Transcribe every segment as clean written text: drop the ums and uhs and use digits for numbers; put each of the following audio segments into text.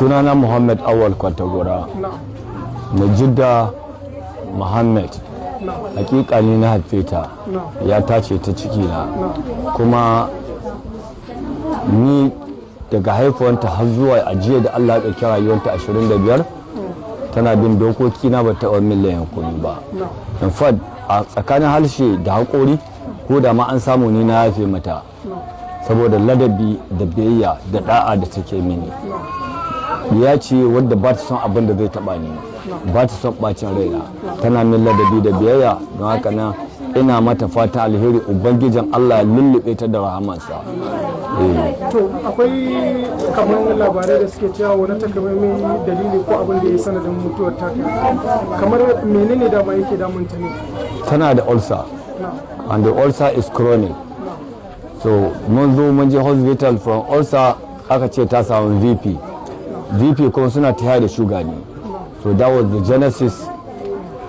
Sunana Muhammad Awal Kwantagora. Majidda Muhammad, hakika ni na haife ta, ya tace ta ciki na. Kuma ni daga haifuwanta har zuwa ajiya da Allah ya ɗauki rayuwanta 25, tana bin dokoki na, ba taɓa min komi ba. In fact, a tsakanin harshe da haƙori, ko da ma an samu, ni na yafe mata saboda ladabi da biyayya da da'a da take mini. Ya ce wadda ba ta son abin da zai taba ni, ba ta son bacin raina, tana min ladabi da biyayya. Don haka nan ina mata fata alheri, Ubangijin Allah ya lullube ta da rahamansa. To, akwai kamar labarai da suke cewa wani takamaiman dalili ko abin da ya sanadin mutuwar taka, kamar menene dama yake damun ta ne? Tana da ulcer, and the ulcer is chronic. So mun zo mun je hospital, from ulcer aka ce ta samu VP. VP kuma suna taya da shuga ne. So that was the genesis.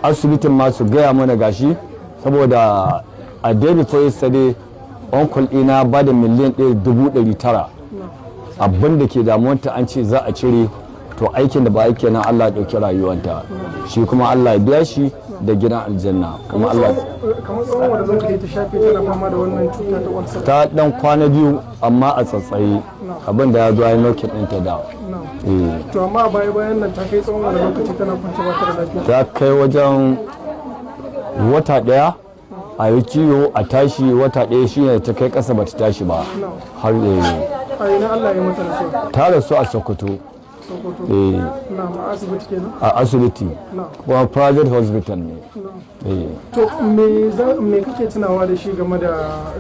Asibitin ma su gaya mana gashi, saboda a day before yesterday, uncle ɗina ba da 1,900,000. Abin da ke damuwanta an ce za a cire. To, aikin da ba aiki nan, Allah ya ɗauki rayuwanta. Shi kuma Allah ya biya shi da gidan aljanna. Kuma Allah Kamar tsawon wanda lokaci ta shafe tana fama da wannan cuta ta ulcer? Ta dan kwana biyu, amma a tsatsaye abin da ya zo ya nokin ɗinta da. To, amma baya bayan nan ta kai tsawon wani lokaci tana kwance ba ta da lafiya? Ta kai wajen wata ɗaya, a yi ciwo a tashi, wata ɗaya shine ta kai ƙasa bata tashi ba har. A ina Allah ya mata rasuwa? Ta rasu a Sokoto. Sokoto? Eh. Na a asibiti kenan? A asibiti, kuma private hospital ne. To, me kake tunawa da shi game da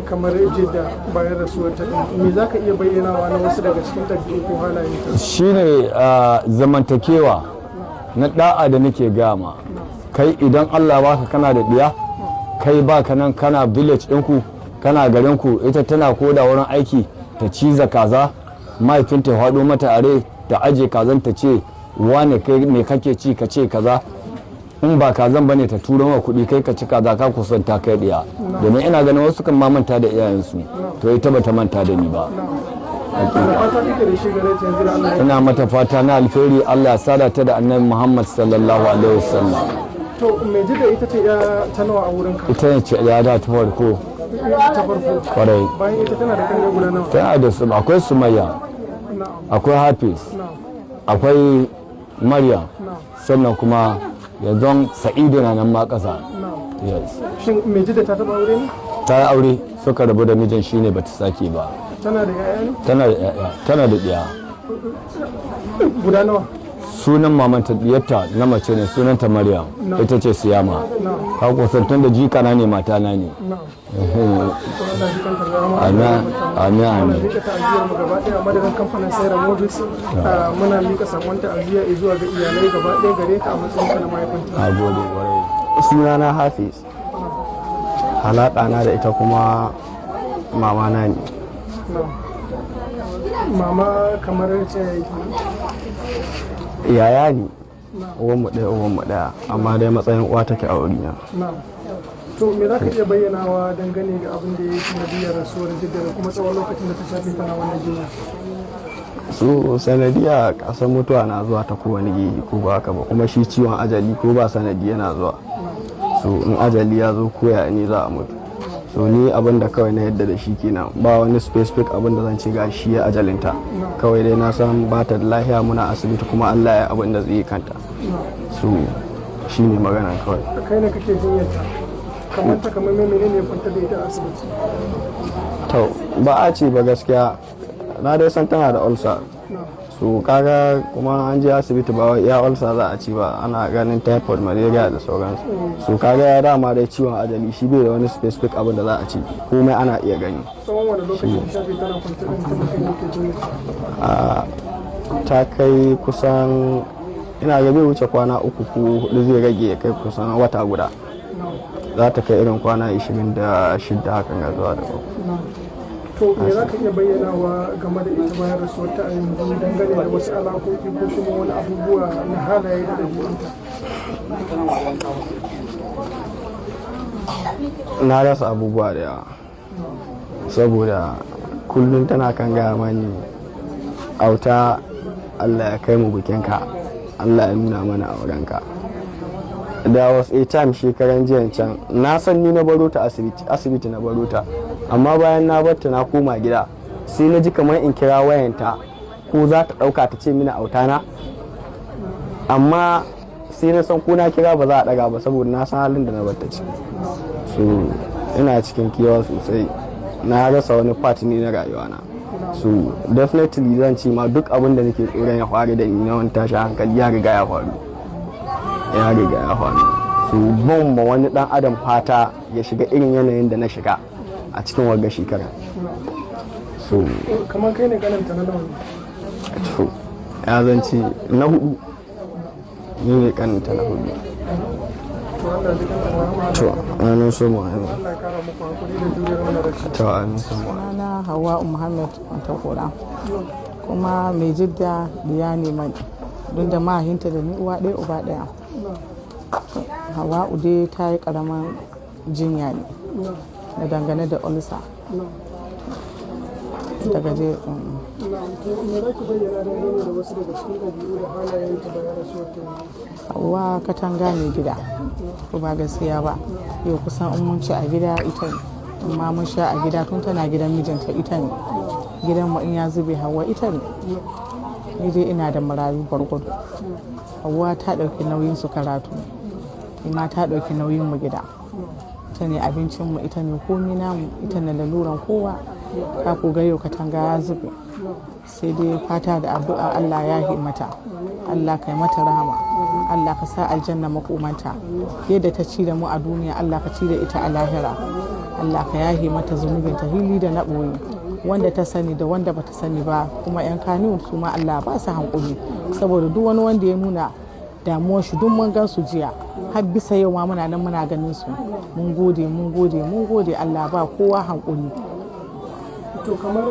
kamar Jidda bayan rasuwar ta din? Me za ka iya bayyanawa na wasu daga cikin ɗabi'u ko halayen ta? Shine zamantakewa na da'a da nake gama kai. Idan Allah baka kana da ɗiya, kai baka nan, kana village ɗinku, kana garinku, ita tana koda wurin aiki, ta ciza kaza, mahaifinta ya haɗo mata are, ta aje kazan, ta ce, "Wane, kai me kake ci? Ka ce kaza." In ba kazan bane, ta turo ma kuɗi, kai ka ci kaza. Ka kusanta kai ɗiya, domin ina ganin wasu kan ma manta da iyayensu, to ita bata manta da ni ba. Da fata kake da shi gare ta yanzu da Allah ya Ina mata fata na alheri, Allah ya sada ta da Annabi Muhammad sallallahu alaihi wasallam. To, mai Jidda ita ce ya ta nawa a wurin ka? Ita ce ya da ta farko. Ta farko? Kwarai. Bayan ita tana da kanne guda nawa? Tana da su, akwai Sumayya, akwai Hafiz, akwai Maryam, sannan kuma yanzu Sa'idu na nan ma ƙasa. Yes. Shin mai Jidda ta taba aure ne? Ta yi aure, suka rabu da mijin, shine bata sake ba. Tana da yaya ne? Tana da 'ya'ya, tana da ɗiya. Guda nawa? Sunan mamanta, diyarta na mace ne, sunanta Maryam, ita ce siyama. Ka kusantan da jikana ne, matana ne. To, Allah ji kanta da rahama. Amin, amin, amin. Muna miƙa ta'aziyar mu gaba ɗaya a madadin kamfanin Saira Mobis. Muna miƙa sakon ta'aziyya zuwa ga iyalai gaba ɗaya gare ka a matsayin ka na mahaifinta. Na gode kwarai. Sunana Hafiz. Alaƙa na da ita kuma mama na ne. Mama kamar ce? Yaya ne, uwan mu ɗaya, uwan mu ɗaya, amma dai matsayin uwa take a wurina. Na, to, me za ka iya bayyanawa dangane ga abin da ya yi sanadiyar rasuwar Jidda da kuma tsawon lokacin da ta shafe tana wannan jinya? So sanadiya, kasan mutuwa na zuwa ta kowane gehe, ko ba haka ba? Kuma shi ciwon ajali, ko ba sanadi yana zuwa. So in ajali ya zo, koya ne za a mutu. So ni abin da kawai na yadda da shi kenan, ba wani specific abin da zan ce ga shi ya ajalinta. Kawai dai na san ba ta da lafiya, muna asibiti, kuma Allah ya abin da zai yi kanta. So shi ne magana kawai. Kai ne kake jinyarta, kamar ta kamar mai menene ya kwantar da ita a asibiti? To, ba a ce ba gaskiya. Na dai san tana da ulcer. So kaga kuma an je asibiti, ba wai iya ulcer za a ci ba, ana ganin typhoid, malaria da sauransu. So kaga ya dama dai ciwon ajali shi bai da wani specific abin da za a ci, komai ana iya gani. Tsawon wani lokaci ta shafe tana kwantar da ita da kai ne ke jinyarta? A ta kai kusan, ina ga bai wuce kwana 3 ko 4, zai rage ya kai kusan wata guda. Za ta kai irin kwana 26 hakan ga zuwa da 7. To, me za ka iya bayyanawa game da ita bayan rasuwar ta a yanzu, dangane da wasu alaƙoƙi ko kuma wani abubuwa na halaye da ɗabi'unta? Na rasa abubuwa da yawa, saboda kullum tana kan gaya mani, "Auta, Allah ya kai mu bikinka, Allah ya nuna mana aurenka. There was a time shekaran jiyan can, na san ni na baro ta asibiti, asibiti na baro ta, amma bayan na barta na koma gida, sai na ji kamar in kira wayanta ko za ta dauka ta ce mini autana, amma sai na san ko na kira ba za a daga ba, saboda na san halin da na barta ciki. So ina cikin kewa sosai, na rasa wani part ne na rayuwana. So definitely zan ce ma duk abin da nake tsoron ya faru da ni na wani tashi hankali ya riga ya faru, ya riga ya faru. So ban ma wani dan adam fata ya shiga irin yanayin da na shiga a cikin wagga shekara. So Kamar kai ne kaninta na nawa? To, ya zan ce na hudu, ni ne kaninta na hudu. To, Allah ya kanta rahama. To, amin so mu. Allah ya kara muku hakuri da juriyar wannan rashi. To, amin so mu. Sunana Hawa'u Muhammad Kwantakora, kuma mai jidda diya ne mai don da mahinta da ni uwa ɗaya uba ɗaya. Hawa'u dai ta yi ƙaramin jinya ne na dangane da ulcer daga je. Na'am, to me za ki bayyana dangane da wasu daga cikin ɗabi'u da halayenta bayan rasuwar ta? Hawa katanga ne gida, ko ba gaskiya ba? Yau kusan in mun ci a gida ita ne, in ma mun sha a gida tun tana gidan mijinta ita ne, gidan mu in ya zube Hawa ita ne. Ni dai ina da marayu gwargwado, Hawa ta ɗauki nauyin su karatu, ma ta ɗauki nauyin mu gida, ita ne abincin mu, ita ne komi namu, ita ne laluran kowa. Ka ku ga yau katanga ya zube, sai dai fata da addu'a, Allah ya yi mata, Allah kai mata rahama, Allah ka sa aljanna makomanta. Yadda ta ci da mu a duniya, Allah ka ci da ita a lahira. Allah ka yahe mata zunubin ta hili da na ɓoye, wanda ta sani da wanda bata sani ba. Kuma 'yan kaniyu su ma Allah ba su hankuri, saboda duk wani wanda ya nuna damuwar shi, duk mun gan su jiya, har bisa yau ma muna nan muna ganin su. Mun gode, mun gode, mun gode. Allah ba kowa hankuri. To, kamar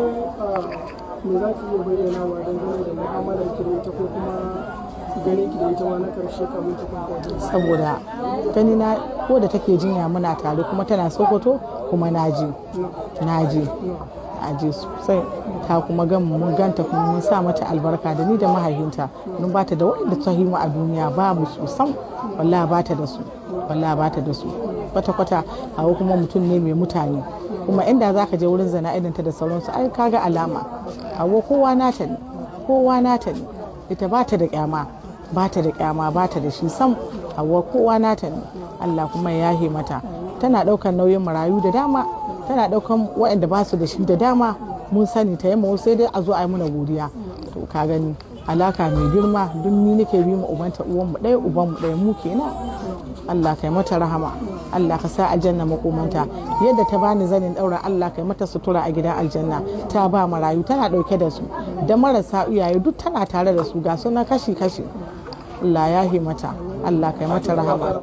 me za ki iya bayyana wa dangane da mu'amalar ki da ita ko kuma ganin ki da ita ma na karshe kamun ta kwanta jinya? Saboda gani na ko da take jinya muna tare, kuma tana Sokoto, kuma naji naji aje sosai. Ta kuma gan mu, mun ganta, kuma mun sa mata albarka da ni da mahaifinta. Mun bata da waɗanda ta himu a duniya, babu su sam, wallahi bata da su, wallahi bata da su kwata kwata. Hawa kuma mutum ne mai mutane, kuma inda zaka je wurin zana ta da sauransu, ai kaga alama Hawa kowa nata ne, kowa nata ne. Ita bata da kyama, bata da kyama, bata da shi sam. Hawa kowa nata ne. Allah kuma ya yahe mata. Tana ɗaukar nauyin marayu da dama, tana ɗaukan waɗanda ba su da shi da dama. Mun sani ta yamma, sai dai a zo a yi muna godiya. To, ka gani alaka mai girma, duk ni nake bi mu ubanta, uwan mu ɗaya, uban mu ɗaya mu kenan. Allah kai mata rahama, Allah ka sa aljanna makomanta. Yadda ta bani zanin daura, Allah kai mata sutura a gidan aljanna. Ta ba marayu, tana dauke da su, da marasa iyaye duk tana tare da su, ga sunan kashi kashi. Allah ya mata, Allah kai mata rahama.